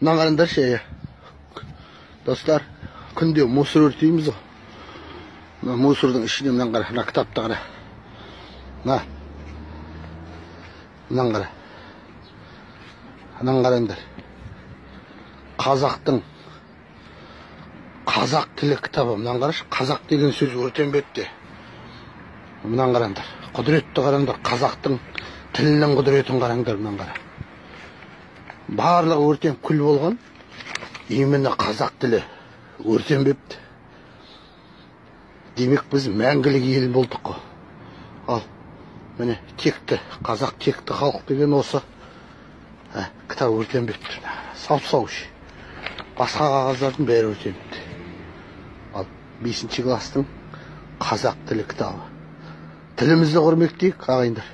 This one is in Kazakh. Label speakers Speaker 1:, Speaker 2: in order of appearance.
Speaker 1: Мынаны қараңдаршы, иә. Достар, күнде мусор өртейміз ғой. Мына мусордың ішіне мынаны қара, мына кітапты қара. Мына. Мынаны қара. Мынаны қараңдар. Қазақтың қазақ тілі кітабы. Мынаны қарашы, қазақ деген сөз өртенбепті. Мынаны қараңдар. Құдіретті қараңдар, қазақтың тілінің құдіретін қараңдар, мынаны қара. Барлығы өртеніп күл болған, именно қазақ тілі өртенбепті. Демек, біз мәңгілік ел болдық қой. Ал, міне, текті, қазақ текті халық деген осы. Кітап өртенбепті. Сап-сау. Басқа қағаздардың бәрі өртеніпті. Ал, 5 класстың қазақ тілі кітабы. Тілімізді құрметтейік, ағайындар.